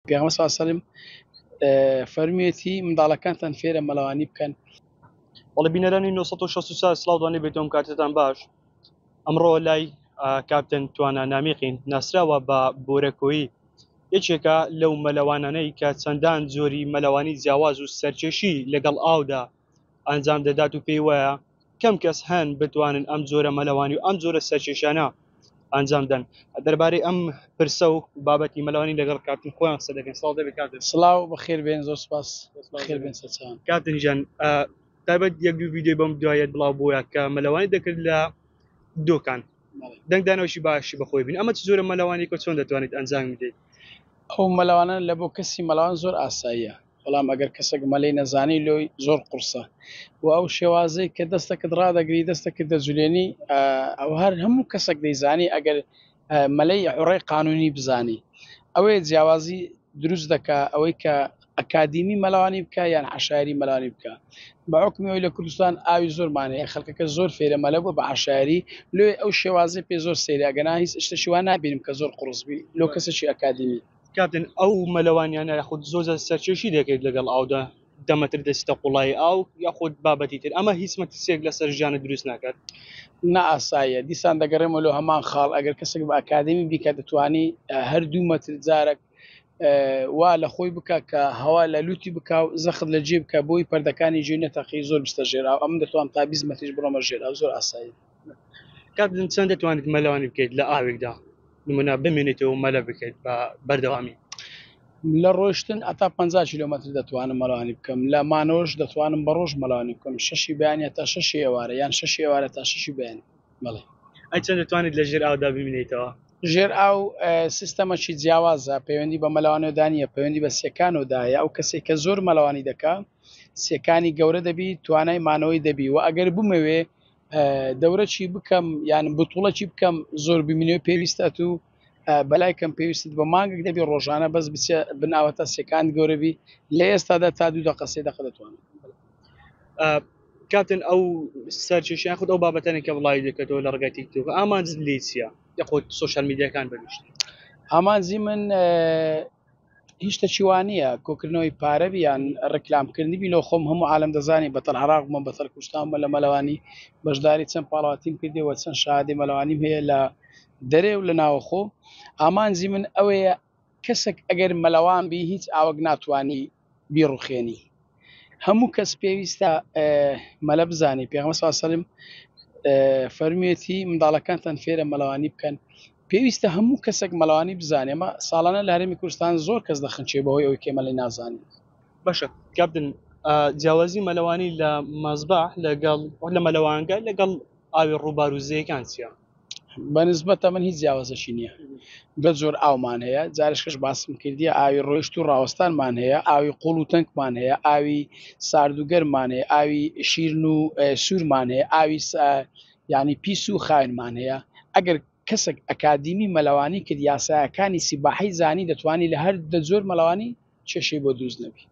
پێغەمبەر صلی الله علیه و سلم فەرموویەتی منداڵەکانتان فێرە مەلەوانی بکەن. بەڵێ بینەرانی 964 سڵاوتان لێ بێتەوەم کاتتان باش ئەمڕۆ لای کاپتن توانا نامیقین ناسراوە بە بۆرەکۆیی یەکێکە لەو مەلەوانانەی کە چەندان جۆری مەلەوانی جیاواز و سەرکێشی لەگەڵ ئاودا ئەنجام دەدات و پێی وایە کەم کەس هەن بتوانن ئەم جۆرە مەلەوانی و ئەم جۆرە سەرکێشانە ئەنجام دەن دەربارەی ئەم پرسە و بابەتی مەلەوانی لەگەڵ کاپتن خۆیان قسە دەکەن سڵاو دەبێت کاپتن. سڵاو بەخێر بێن زۆر سپاس بەخێر بێن سەرچاوان. کاپتن گیان تایبەت یەک دوو ڤیدیۆی بەم دوایەت بڵاو بۆیە کە مەلەوانی دەکرد لە دۆکان دەنگدانەوەشی باشی بەخۆی بین ئەمە چ جۆرە مەلەوانێکە چۆن دەتوانیت ئەنجامی بدەیت؟ ئەو مەلەوانە لە بۆ کەسی مەلەوان زۆر ئاساییە بەڵام ئەگەر کەسێک مەلەی نەزانی لۆی زۆر قورسە و ئەو شێوازەی کە دەستەکت ڕادەگری دەستەکت دەجولێنی ئەو هەر هەموو کەسێک دەیزانی ئەگەر مەلەی عوڕەی قانونی بزانی ئەوەیە جیاوازی دروست دەکا ئەوەی کە ئەکادیمی مەلەوانی بکە یان عشایری مەلانی بکە بە حکومی ئەوی لە کوردستان ئاوی زۆرمان هەیە خەڵکەکە زۆر فێرە مەلە بووە بە عشایری لێ ئەو شێوازی پێ زۆر سەیرە ئەگەنا هیچ شتێکی وا نابینم کە زۆر قورس بی لۆ کەسێکی ئەکادیمی. کاپتن ئەو مەلەوانیانە یاخود زۆر جار سەرکێشی دەکەیت لەگەڵ ئاودا دە مەتر دەچیتە قوڵایی ئاو یاخود بابەتی تر ئەمە هیچ مەترسیەک لەسەر ژیانت دروست ناکات؟ نا ئاساییە دیسان دەگەڕێمەوە لۆ هەمان خاڵ ئەگەر کەسێک بە ئەکادیمی بیکات دەتوانی هەر دوو مەتر جارەک وا لە خۆی بکا کە هەوا لە لوتی بکا و زەخت لە جێ بکا بۆی پەردەکانی جێ نەتەقی زۆر بچتە ژێر ئاو ئەمن دەتوانم تا 20 مەتریش بڕۆمە ژێر ئاو زۆر ئاساییە. کاپتن چەند دەتوانیت مەلەوانی بکەیت لە ئاوێکدا نمونە بمێنێتەوە و مەلە بکەیت بە بەردەوامی؟ لە ڕۆشتن هەتا 50 کیلۆمەتر دەتوانم مەلەوانی بکەم لە مانەوەش دەتوانم بە ڕۆژ مەلەوانی بکەم شەشی بەیانی هەتا شەشی ئێوارە یان شەشی ئێوارە تا شەشی بەیانی بەڵێ. ئەی چەند دەتوانیت لە ژێر ئاودا بمینیتەوە؟ ژێر ئاو سیستەمەکی جیاوازە پەیوەندی بە مەلەوانیەوەدا نییە پەیوەندی بە سیەکانەوەدا هەیە ئەو کەسێک کە زۆر مەلەوانی دەکا سیەکانی گەورە دەبی توانای مانەوەی دەبی و ئەگەر بمەوێ دەورەکی بکەم یان بتوڵەکی بکەم زۆر بمینەوە پێویستە تو بەلای کەم پێویستت بە مانگێک دەبی ڕۆژانە بەس بچێ بناوە تا سێکان گەورەبی لە ئێستادا تا دوو دەقە سێ دەقە دەتوانم. کاپتن ئەو سەرکێشیان خود ئەو بابەتانە کە بڵاوی دەکەێتەوە لە ڕێگای تیکتۆک ئامانج لێ چییە یاخود سۆشیال میدیاکان بەگشتی؟ ئامانجی من هیچ شتەکی وا نییە کۆکردنەوەی پارە بی یان ڕیکلامکردنی بی لۆ خۆم هەموو عالەم دەزانی بەتەڵ عراق بوومە بەتەڵ کوردستان بوومە لە مەلەوانی بەشداری چەند پاڵاوتیم کردی و چەند شادی مەلەوانیم هەیە لە دەرێ و لە ناوەخۆ ئامانجی من ئەوەیە کەسێک ئەگەر مەلەوان بی هیچ ئاوەک ناتوانی بیڕوخێنی هەموو کەس پێویستە مەلە بزانی پێغەمبەر صلی الله علیه و سلم فەرموویەتی منداڵەکانتان فێرە مەلەوانی بکەن پێویستە هەموو کەسێک مەلەوانی بزانێ ئەمە ساڵانە لە هەرێمی کوردستان زۆر کەس دەخنچێ بەهۆی ئەوەی کە مەلەی نازانین. باشە کاپتن جیاوازی مەلەوانی لە مەزبەح لەگەڵ لە مەلەوانگە لەگەڵ ئاوی ڕووبار و زێیەکان چییە؟ بە نسبەتە من هیچ جیاوازەکی نییە دە جۆر ئاومان هەیە جارشکەش باسم کردیە ئاوی ڕۆیشت و ڕاوەستانمان هەیە ئاوی قوڵ و تەنکمان هەیە ئاوی سارد و گەرممان هەیە ئاوی شیرن و سوورمان هەیە ئاوی یعنی پیس و خاوێنمان هەیە ئەگەر کەسێک ئەکادیمی مەلەوانی کرد یاسایەکانی سیباحەی زانی دەتوانی لە هەر دە جۆر مەلەوانی کێشەی بۆ دروست نەبی.